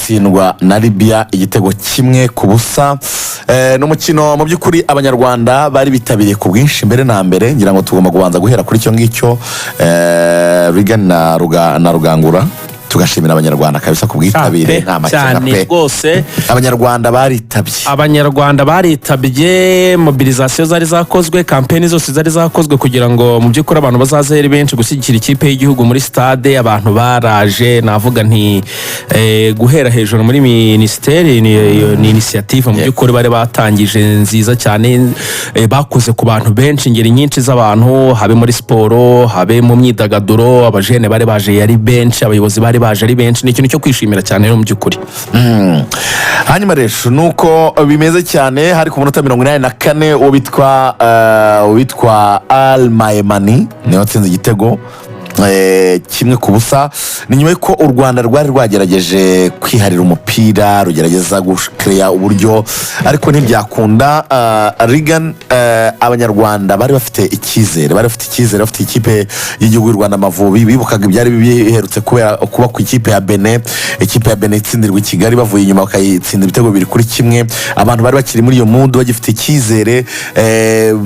itsindwa na Libya igitego 1-0. Ni umukino mu by'ukuri Abanyarwanda bari bitabiriye ku bwinshi. Mbere na mbere ngira ngo tugomba kubanza guhera kuri icyo ngicyo, Regan na Rugangura, tugashimira Abanyarwanda kabisa ku bwitabire, nta makemwa. Cyane. Pe. Rwose. Abanyarwanda baritabye. Abanyarwanda baritabye. Mobilisation zari zakozwe, campaign zose zari zakozwe kugira ngo mu by'ukuri abantu bazaze ari benshi gushyigikira ikipe y'igihugu muri stade, abantu baraje. Navuga nti guhera hejuru muri minisiteri, ni initiative mu by'ukuri bari batangije nziza cyane, bakoze ku bantu benshi, ingeri nyinshi z'abantu, habe muri siporo, habe mu myidagaduro. Abajene bari baje ari benshi, abayobozi bari baje ari benshi. Ni ikintu cyo kwishimira cyane rero mu by'ukuri. Hanyuma rero nuko bimeze cyane, hari ku munota 84, uwo bitwa Al Maimani niwe watsinze igitego 1-0. Ni nyuma y'uko u Rwanda rwari rwagerageje kwiharira umupira, rugerageza gukereya uburyo, ariko ntibyakunda. Regan, Abanyarwanda bari bafite icyizere, bari bafite icyizere, bafite ikipe y'igihugu y'u Rwanda Amavubi. Bibukaga ibyari biherutse kubera kuba ku ikipe ya Benin, ikipe ya Benin itsindirwa i Kigali bavuye inyuma bakayitsinda ibitego 2-1. Abantu bari bakiri muri iyo mood, bagifite icyizere,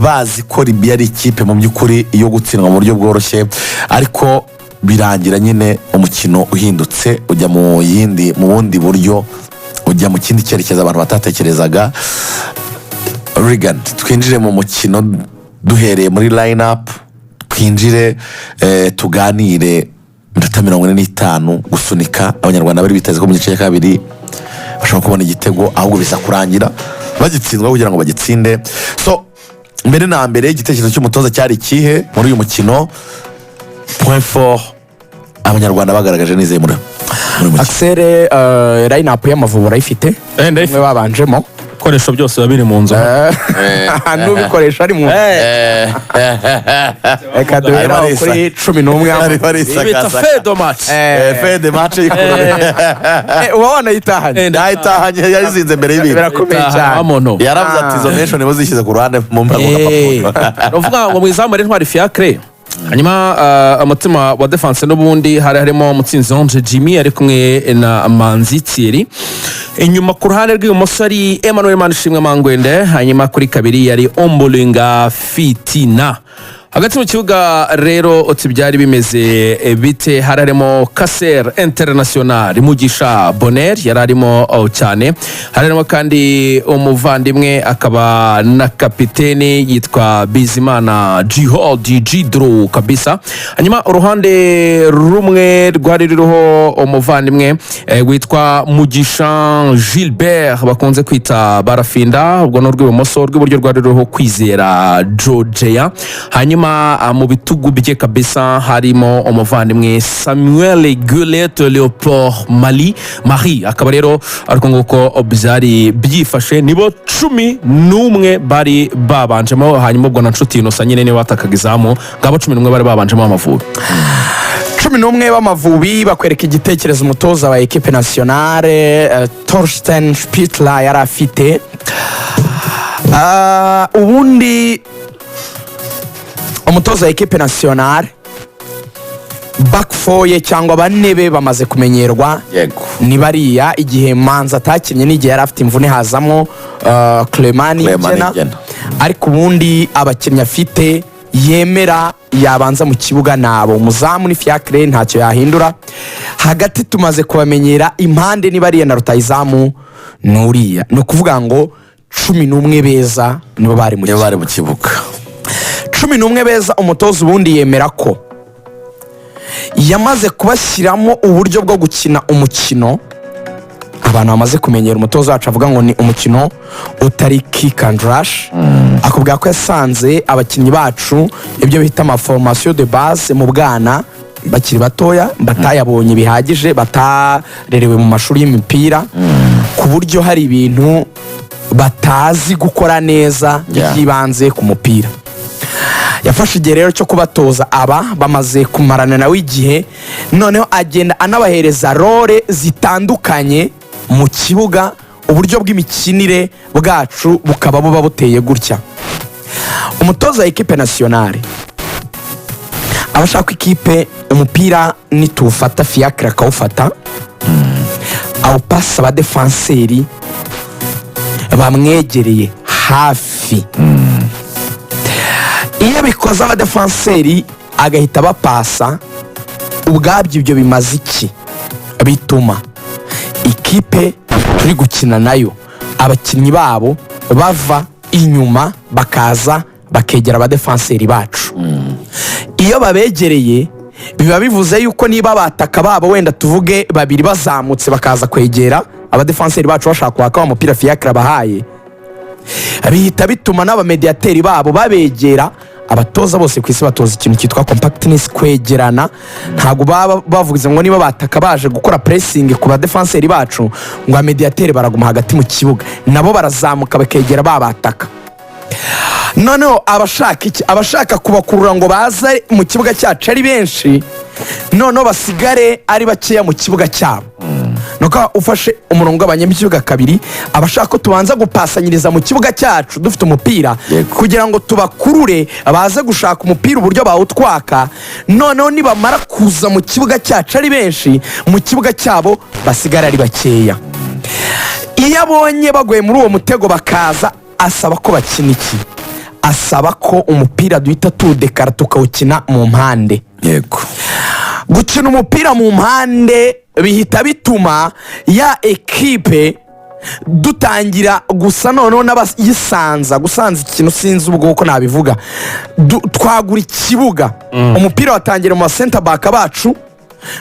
bazi ko Libya ari ikipe mu by'ukuri yo gutsindwa mu buryo bworoshye, ariko birangira nyine umukino uhindutse, ujya mu bundi buryo, ujya mu kindi cyerekezo abantu batatekerezaga. Regan, twinjire mu mukino duhereye muri line up, twinjire tuganire iminota 45 gusunika. Abanyarwanda bari biteze ko mu gice cya kabiri bashobora kubona igitego, ahubwo biza kurangira bagitsindwa kugira ngo bagitsinde. So mbere na mbere, igitekerezo cy'umutoza cyari ikihe muri uyu mukino? Point fort Abanyarwanda bagaragaje nizeye muri uyu mukino? Axel, line up y'Amavubi urayifite? Ndayifite. Bamwe babanjemo. Ibikoresho byose biba biri mu nzu. N'ubikoresha ari mu reka duhere aho kuri 11. Arimo bita arisakasaka. Fedo match. Fede match yikurura. Uba wanayitahanye. Yayitahanye, yayizinze mbere y'ibintu. Birakomeye cyane. Amono. Yaravuze ati: "Izo mention nibo zishyize ku ruhande mu mbago." Ni ukuvuga ngo mu izamu ari Ntwari Fiacre. Hanyuma umutima wa défense n'ubundi hari harimo Mutsinzi Ange Jimmy ari kumwe na Manzi Thierry. Inyuma ku ruhande rw'ibumoso ari Emmanuel Manishimwe Mangwende, hanyuma kuri kabiri yari Ombolenga Fitina. Hagati mu kibuga rero uti byari bimeze bite? Hari harimo Casseur International Mugisha Bonheur, yari arimo, oh, cyane. Hari harimo kandi umuvandimwe akaba na kapiteni yitwa Bizimana Djihad Jidro kabisa. Hanyuma uruhande rumwe rwari ruriho umuvandimwe witwa Mugisha Gilbert bakunze kwita Barafinda, ubwo ni urw'ibumoso. Urw'iburyo rwari ruriho Kwizera Jojea. Hanyuma mu bitugu bye kabisa harimo umuvandimwe Samuel Gueulette Leopold Mali Marie. Akaba rero ariko nguko byari byifashe, nibo 11 bari babanjemo. Hanyuma ubwo na Nshuti Innocent nyine niwe watakaga izamu. Ngabo 11 bari babanjemo Amavubi. 11 b'Amavubi bakwereka igitekerezo umutoza wa équipe nationale Torsten Spittler yari afite. Ubundi umutoza wa équipe nationale, back four ye cyangwa bane be bamaze kumenyerwa. Ni bariya. Igihe Manzi atakinnye n'igihe yari afite imvune, hazamo Clement Clement Niyigena. Niyigena. Ariko ubundi abakinnyi afite yemera yabanza mu kibuga nabo: umuzamu ni Fiacre, ntacyo yahindura. Hagati tumaze kubamenyera, impande ni bariya na rutayizamu ni uriya. Ni ukuvuga ngo 11 beza nibo bari mu nibo kibuga. Bari mu kibuga. 11 beza, umutoza ubundi yemera ko yamaze kubashyiramo uburyo bwo gukina umukino abantu bamaze kumenyera. Umutoza wacu avuga ngo ni umukino utari kick and rush. Akubwira ko yasanze abakinnyi bacu ibyo bita ama formation de base mu bwana bakiri batoya batayabonye bihagije, batarerewe mu mashuri y'imipira, ku buryo hari ibintu batazi gukora neza by'ibanze ku mupira. Yafashe igihe rero cyo kubatoza. Aba bamaze kumarana nawe igihe, noneho agenda anabahereza role zitandukanye mu kibuga. Uburyo bw'imikinire bwacu bukaba buba buteye gutya: umutoza wa équipe nationale aba ashaka ko ikipe umupira nituwufata, Fiacre akawufata. Awupasa abadefanseri bamwegereye hafi. Iyo abikoze, abadefanseri agahita bapasa ubwabyo, ibyo bimaze iki? Bituma ikipe turi gukina nayo, abakinnyi babo bava inyuma bakaza bakegera abadefanseri bacu. Iyo babegereye, biba bivuze yuko niba bataka babo, wenda tuvuge babiri, bazamutse bakaza kwegera abadefanseri bacu bashaka kwaka wa mupira Fiacre bahaye, bihita bituma n'abamediyateri babo babegera. Abatoza bose ku isi batoza ikintu cyitwa compactness, kwegerana. Ntabwo baba bavuze ngo niba bataka baje gukora pressing ku badefanseri bacu, ngo abamediyateri baraguma hagati mu kibuga. Nabo barazamuka bakegera ba bataka. Noneho abashaka iki? Abashaka kubakurura ngo baze mu kibuga cyacu ari benshi, noneho basigare ari bakeya mu kibuga cyabo. Nuko ufashe umurongo ugabanyamo ikibuga kabiri, abashaka ko tubanza gupasanyiriza mu kibuga cyacu dufite umupira kugira ngo tubakurure baze gushaka umupira uburyo bawutwaka, noneho nibamara kuza mu kibuga cyacu ari benshi, mu kibuga cyabo basigara ari bakeya. Iyo abonye baguye muri uwo mutego bakaza, asaba ko bakina iki? Asaba ko umupira duhita tuwudekara, tukawukina mu mpande. Gukina umupira mu mpande bihita bituma ya ekipe dutangira gusa noneho n'abayisanza gusanza ikintu, sinzi ubwo uko nabivuga. Twagura ikibuga, umupira watangira mu ba back bacu,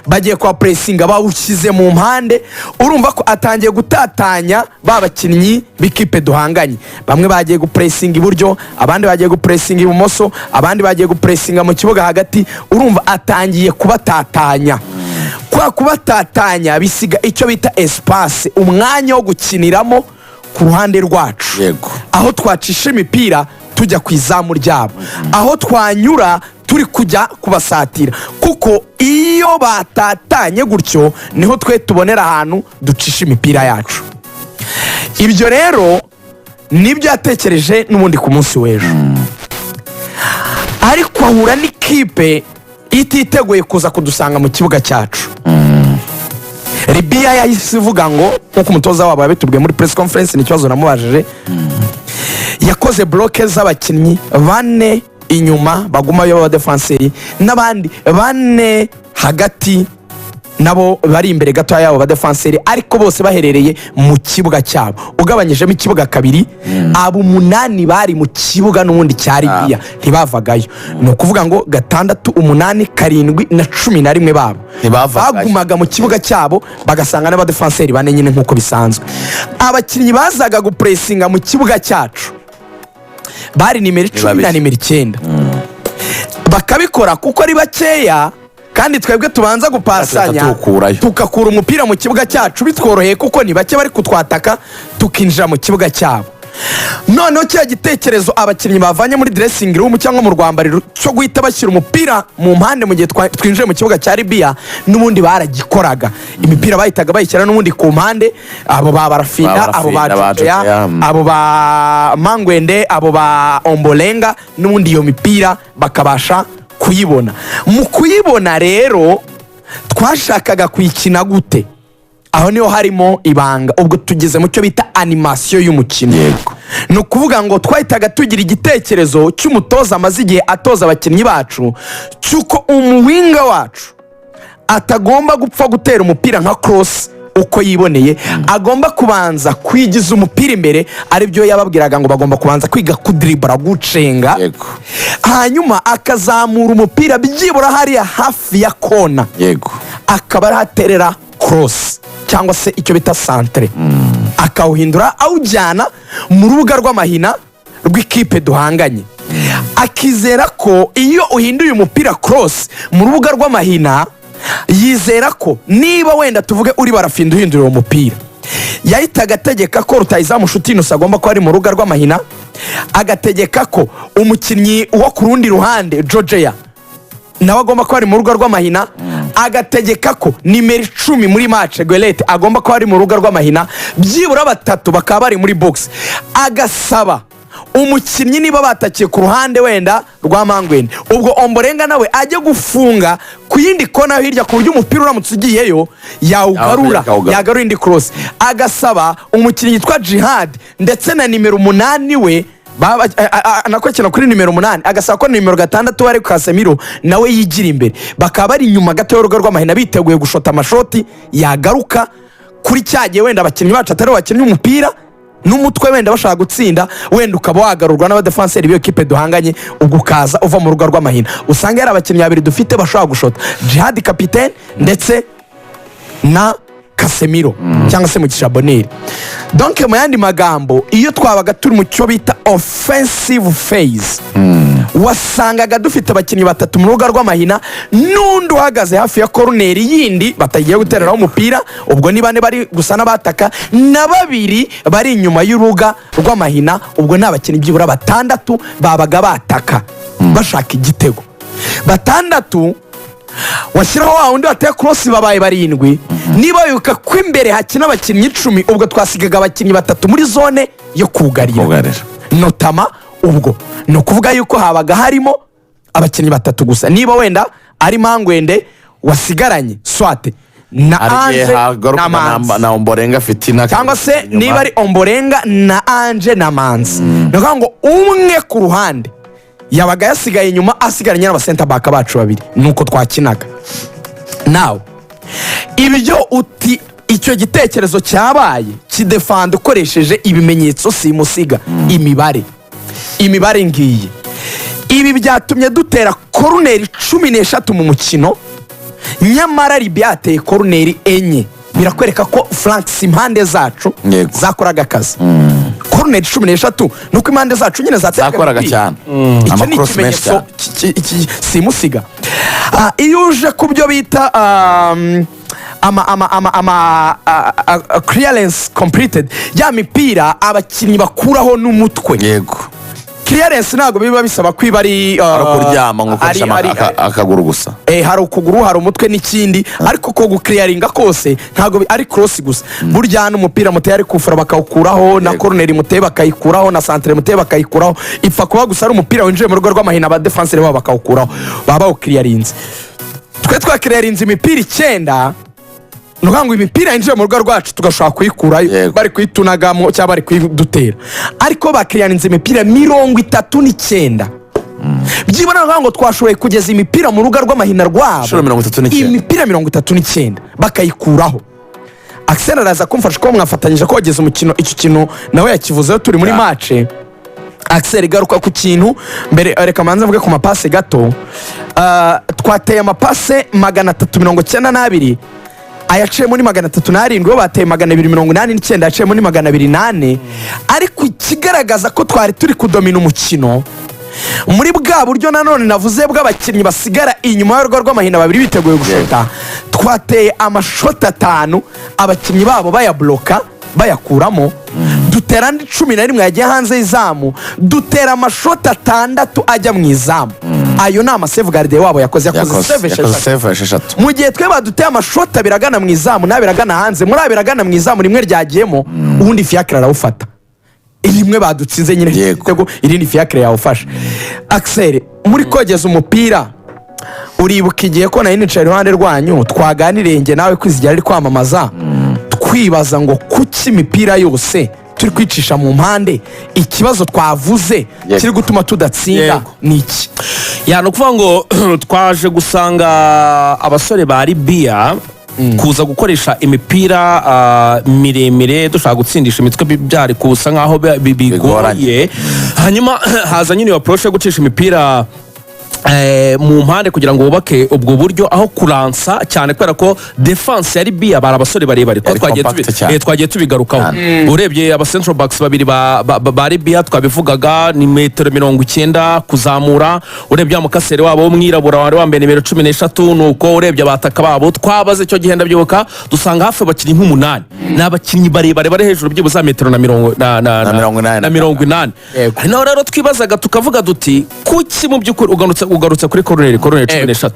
bagiye kwa puresinga, bawushyize mu mpande. Urumva ko atangiye gutatanya ba bakinnyi b'ikipe duhanganye. Bamwe bagiye gupuresinga iburyo, abandi bagiye gupuresinga ibumoso, abandi bagiye gupuresinga mu kibuga hagati. Urumva atangiye kubatatanya. Kwa kubatatanya bisiga icyo bita espace, umwanya wo gukiniramo ku ruhande rwacu, aho twacisha imipira tujya ku izamu ryabo, aho twanyura turi kujya kubasatira, kuko iyo batatanye gutyo niho twe tubonera ahantu ducisha imipira yacu. Ibyo rero nibyo yatekereje n'ubundi ku munsi w'ejo, ariko ahura n'ikipe ititeguye kuza kudusanga mu kibuga cyacu. Libiya yahise ivuga ngo, nk'uko umutoza wabo yabitubwiye muri press conference, ni ikibazo namubajije, yakoze bloc z'abakinnyi bane inyuma bagumayo b'abadefanseri, n'abandi bane hagati nabo bari imbere gatoya yabo badefanseri, ariko bose baherereye mu kibuga cyabo. Ugabanyijemo ikibuga kabiri, abo umunani bari mu kibuga n'ubundi cya Libiya ntibavagayo. Ni ukuvuga ngo gatandatu, umunani, karindwi na 11 babo Ntibavagayo. Bagumaga mu kibuga cyabo, bagasanga n'abadefanseri bane nyine nk'uko bisanzwe. Abakinnyi bazaga gupuresinga mu kibuga cyacu bari nimero 10 na babiri. nimero 9. Bakabikora kuko ari bakeya, kandi twebwe tubanza gupasanya, tuwukurayo. Tugakura umupira mu kibuga cyacu bitworoheye, kuko ni bake bari kutwataka, tukinjira mu kibuga cyabo. Noneho kiriya gitekerezo abakinnyi bavanye muri dressing room cyangwa mu rwambariro cyo guhita bashyira umupira mu mpande mu gihe twinjiye mu kibuga cya Libiya, n'ubundi baragikoraga. Imipira bahitaga bayishyira n'ubundi ku mpande, abo ba Barafinda, abo ba Barafinda, ba Joya, Joya, abo ba Mangwende, abo ba Ombolenga, n'ubundi iyo mipira bakabasha kuyibona. Mu kuyibona rero, twashakaga kuyikina gute? Aho niho harimo ibanga. Ubwo tugeze mu cyo bita animation y'umukino. Ni ukuvuga ngo twahitaga tugira igitekerezo cy'umutoza amaze igihe atoza abakinnyi bacu, cy'uko umuwinga wacu atagomba gupfa gutera umupira nka cross uko yiboneye, agomba kubanza kwigiza umupira imbere, aribyo yababwiraga ngo bagomba kubanza kwiga kudiribura, gucenga, hanyuma akazamura umupira byibura hariya hafi ya kona, akaba arahaterera cross cyangwa se icyo bita centre, akawuhindura awujyana mu rubuga rw'amahina rw'ikipe duhanganye, akizera ko iyo uhinduye umupira cross mu rubuga rw'amahina, yizera ko niba wenda tuvuge uri Barafinda uhindura uwo mupira, yahitaga ategeka ko rutayizamu Nshuti agomba kuba ari mu rubuga rw'amahina, agategeka ko umukinnyi wo ku rundi ruhande Jojeya nawe agomba kuba ari mu rubuga rw'amahina, agategeka ko nimero 10 muri match Guelette agomba kuba ari mu rubuga rw'amahina, byibura batatu bakaba bari muri box. Agasaba umukinnyi niba batakiye ku ruhande wenda rwa Mangwende, ubwo Omborenga nawe ajye gufunga kuri Ku yindi kona yo hirya, ku buryo umupira uramutse ugiyeyo yawugarura, Yawugarura. yagarura indi cross, agasaba umukinnyi witwa Jihad ndetse na nimero 8 we nako akina kuri nimero 8, agasaba ko nimero 6 we ari Casemiro nawe yigira imbere, bakaba bari inyuma gato y'urugo rw'amahina biteguye gushota amashoti yagaruka kuri cya gihe wenda abakinnyi bacu atari bo bakinnye umupira n'umutwe, wenda bashaka gutsinda, wenda ukaba wagarurwa n'abadefanseri b'iyo kipe duhanganye, ubwo ukaza uva mu rugo rw'amahina. Usanga hari abakinnyi babiri dufite bashobora gushota, Jihad kapitene ndetse na Casemiro cyangwa se Mugisha Bonheur. Donc mu yandi magambo, iyo twabaga turi mu cyo bita offensive phase, wasangaga dufite abakinnyi batatu mu rubuga rw'amahina n'undi uhagaze hafi ya koruneri yindi batagiye gutereraho umupira. Ubwo ni bane bari gusa n'abataka na babiri bari inyuma y'urubuga rw'amahina. Ubwo ni abakinnyi byibura batandatu babaga bataka bashaka igitego. Batandatu washyiraho wa wundi wateye cross, babaye barindwi. Niba wibuka ko imbere hakina abakinnyi 10, ubwo twasigaga abakinnyi batatu muri zone yo kugarira. Kugarira. Notama ubwo ni ukuvuga yuko habaga harimo abakinnyi batatu gusa, niba wenda ari Mangwende wasigaranye swate na Hari igihe Ange na hagaruka Manzi, na Omborenga Fitina cyangwa se inyuma. Niba ari Omborenga na Ange na Manzi, ni ukuvuga ngo umwe ku ruhande yabaga yasigaye inyuma, asigaranye n'aba center back bacu babiri. Nuko twakinaga. Nawe ibyo uti icyo gitekerezo cyabaye kidefanda ukoresheje ibimenyetso simusiga, imibare ngiyi. Ibi byatumye dutera koruneri 13 mu mukino, nyamara Libya yateye koruneri 4. Birakwereka ko flanks, impande zacu zakoraga akazi. Koruneri 13 ni uko impande zacu nyine zateraga Zakoraga imipira. cyane. Icyo ni Ama cross menshi ikimenyetso cyane. simusiga. Iyo uje ku byo bita ama clearance completed, ya mipira abakinnyi bakuraho n'umutwe. Clearance ntabwo biba bisaba ko iba ari Ari ukuryama ngo ukoreshe akaguru gusa. Hari ukuguru, hari umutwe n'ikindi, ariko ko gukiriyaringa kose ntabwo ari cross gusa. Burya n'umupira muteye ari kufura bakawukuraho, na koroneri muteye bakayikuraho, na santere muteye bakayikuraho. Ipfa kuba gusa ari umupira winjiye mu rugo rw'amahina, abadefanseri babo bakawukuraho, baba bawukiriyarinze. Twe twakiriyarinze imipira 9, ni ukuvuga ngo imipira yinjiye mu rugo rwacu tugashobora kuyikurayo bari kuyitunagamo cyangwa bari kuyidutera, ariko bakiriyarinze imipira 39. Byibura ni ukuvuga ngo twashoboye kugeza imipira mu rugo rw'amahina rwabo Inshuro 39. Imipira 39 bakayikuraho. Axel araza kumfasha kuba mwafatanyije kogeza umukino, icyo kintu nawe yakivuzeho turi muri match. Axel, garuka ku kintu mbere, reka manze mvuge ku mapase gato. Twateye amapase 392, ayaciye muri 307, bo bateye 289, ayaciye muri 204. Ariko ikigaragaza ko twari turi kudomina umukino muri bwa buryo nanone navuze bw'abakinnyi basigara inyuma y'urugo rw'amahina babiri biteguye gushota, twateye amashoti 5, abakinnyi babo bayabloka bayakuramo, dutera andi 11 yagiye hanze y'izamu, dutera amashoti 6 ajya mu izamu. Ayo ni ama save gardien wabo yakoze save Yakoze 6. Save 6. Mu gihe twe baduteye amashoti 2 agana mu izamu n'abiri agana hanze. Muri abiri agana mu izamu, rimwe ryagiyemo, ubundi Fiacre arawufata. Rimwe badutsinze nyine igitego, irindi Fiacre yawufashe. Axel, muri kogeza umupira, uribuka igihe ko nari nicaye iruhande rwanyu, twaganiriye njye nawe, Kwizigira ari kwamamaza, twibaza ngo kuki imipira yose turi kwicisha mu mpande? Ikibazo twavuze kiri gutuma tudatsinda ni iki? Ya, ni ukuvuga ngo twaje gusanga abasore ba Libiya kuza gukoresha imipira miremire dushaka gutsindisha imitwe byari kusa nkaho bigoye. Bigoranye. Hanyuma haza nyine iyo approche yo gucisha imipira mu mpande kugira ngo wubake ubwo buryo aho kuransa cyane, kubera ko defense ya Libya bari abasore barebare ko Yari twagiye compact cyane. Twagiye tubigarukaho. Urebye aba central backs babiri ba Libya twabivugaga, ni metero 90 kuzamura. Urebye wa mukaseri wabo w'umwirabura wari wambaye nimero 13, nuko urebye abataka babo twabaze icyo gihe, ndabyibuka, dusanga hafi abakinnyi nk'umunani ni abakinnyi barebare bari hejuru byibuze metero na mirongo Na 80. na 80. Hari naho rero twibazaga tukavuga duti kuki mu by'ukuri ugarutse kuri koroneri 13,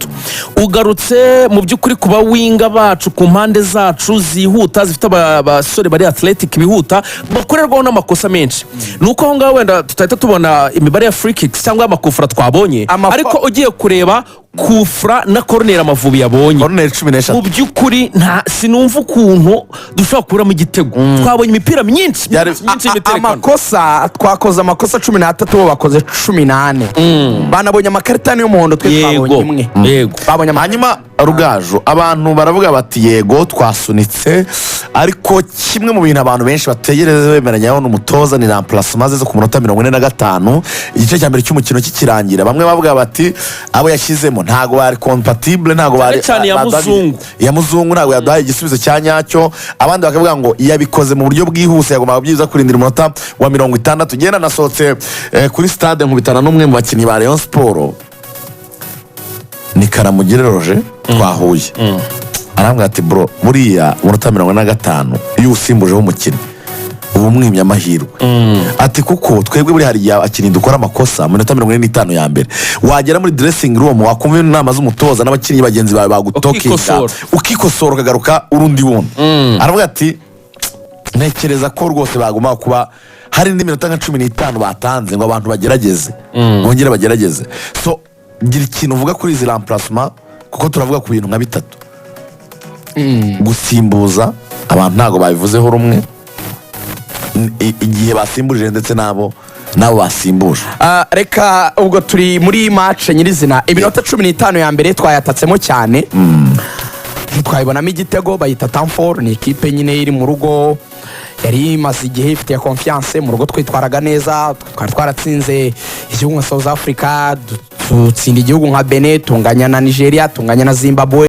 ugarutse mu by'ukuri ku ba winger bacu ku mpande zacu zihuta, zifite abasore bari athletic bihuta, bakorerwaho n'amakosa menshi. Ni uko aho ngaho wenda tutahita tubona imibare ya free kicks cyangwa amakufura twabonye, ariko ugiye kureba Kufra na koroneri Amavubi yabonye, Koroneri cumi mu n'eshatu. by'ukuri nta sinumva ukuntu dushobora kuburamo igitego. Twabonye imipira myinshi myinshi y'imiterekano. Amakosa twakoze, amakosa 13, bo bakoze 14. Banabonye amakarita ane y'umuhondo, twe twabonye imwe. Babonye Hanyuma Rugaju, abantu baravuga bati: "Yego, twasunitse," ariko kimwe mu bintu abantu benshi bategereza bemeranyaho n'umutoza ni remplacement ze zo ku munota 45, igice cya mbere cy'umukino kikirangira. Bamwe bavuga bati abo yashyizemo ntabwo bari compatible, ntabwo bari Cyane iya Muzungu. Iya Muzungu ntabwo yaduhaye igisubizo cya nyacyo. Abandi bakavuga ngo yabikoze mu buryo bwihuse, yagombaga byiza kurindira umunota wa 60. Ngenda nasohotse kuri stade, nkubitana n'umwe mu bakinnyi ba Rayon Sport, ni Karamugire Roje twahuye. Arambwira ati: "Bro, buriya umunota 45 iyo usimbujeho umukinnyi uba umwimye amahirwe." Ati: "Kuko twebwe buriya hari igihe abakinnyi dukora amakosa mu minota 45 ya mbere, wagera muri dressing room wakumva inama z'umutoza n'abakinnyi bagenzi bawe bagutokinga, Ukikosora. ukikosora, ukagaruka urundi wundi." Aravuga ati: "Ntekereza ko rwose bagomba kuba hari indi minota nka 15 batanze ngo abantu bagerageze, bongere bagerageze." So gira ikintu uvuga kuri izi remplacement, kuko turavuga ku bintu nka bitatu. Gusimbuza, abantu ntabwo babivuzeho rumwe. Igihe basimbuje ndetse n'abo basimbuje. Ah, reka ubwo turi muri match nyirizina. Iminota 15 ya mbere twayatatsemo cyane, ntitwayibonamo igitego. Bayita temps fort, ni ikipe nyine iri mu rugo, yari imaze igihe ifitiye confiance. Mu rugo twitwaraga neza, twari twaratsinze igihugu nka South Africa, dutsinda igihugu nka Benin, tunganya na Nigeria, tunganya na Zimbabwe.